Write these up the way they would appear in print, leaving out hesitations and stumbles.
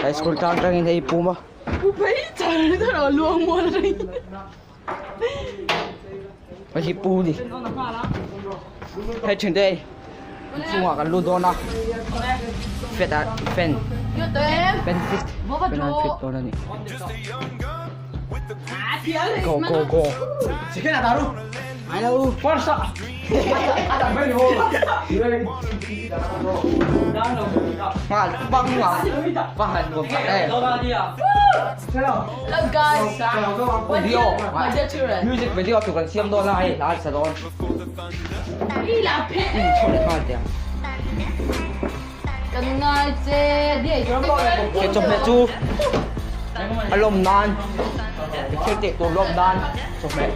High school tang tangin hei pum a. Hei hi pu ni. Hei thin te chungah kan lut dawn a. Fet ah fan fan fit fan an fit dawn a ni. Go go go. Nghal bang a va han nuam tak em. Hello guys. Video My dear children. Music video tur kan siam dawn a hei hla an sa dawn. Chho leh nghal teh ang. Kan ngai che diai He chawhmeh chu a lawm nan thil tih tur lawm nan chawhmeh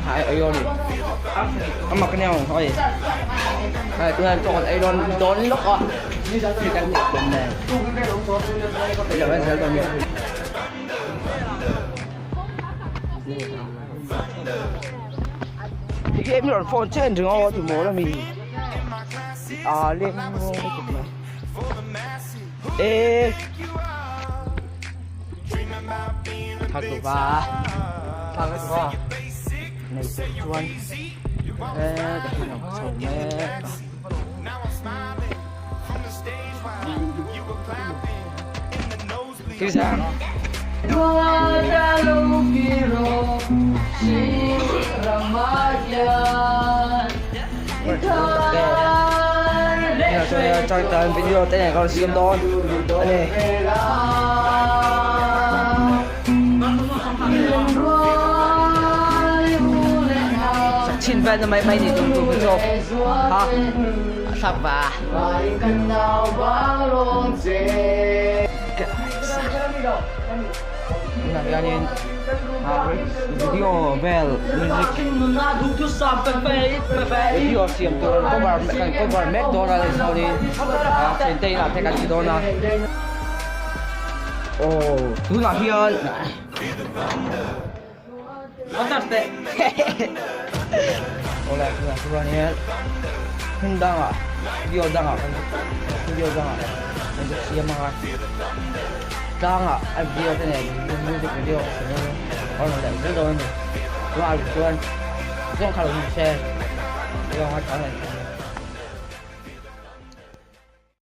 a ei a ni a mak ania ang hei hei tunah hian chaw kan ei dawn dawn lawk a hei kan tih tum nen hei lo en zel dawn nia. Enge mi rawn phone chen ringawt ti mawl ami. A leng e thak va thak va nei chuan e ka hian ang chho mek Changtan video te nen kan siam dawn a ni. Chhin vel na mai mai ni tum tum chu ha a thlak va. Tunah hianin video vel music video siam tur an cover kan cover mek dawn a chuanin a thiante inah te kan ti dawn a aw tunah hian Awle tunah chuan hian hmun dangah video dangah kan video dangah kan ti siam ang a tlangah a video te nen music video a rawn leh zel dawn a ni tunah chuan zawng kha lo ni se video anga chang leh.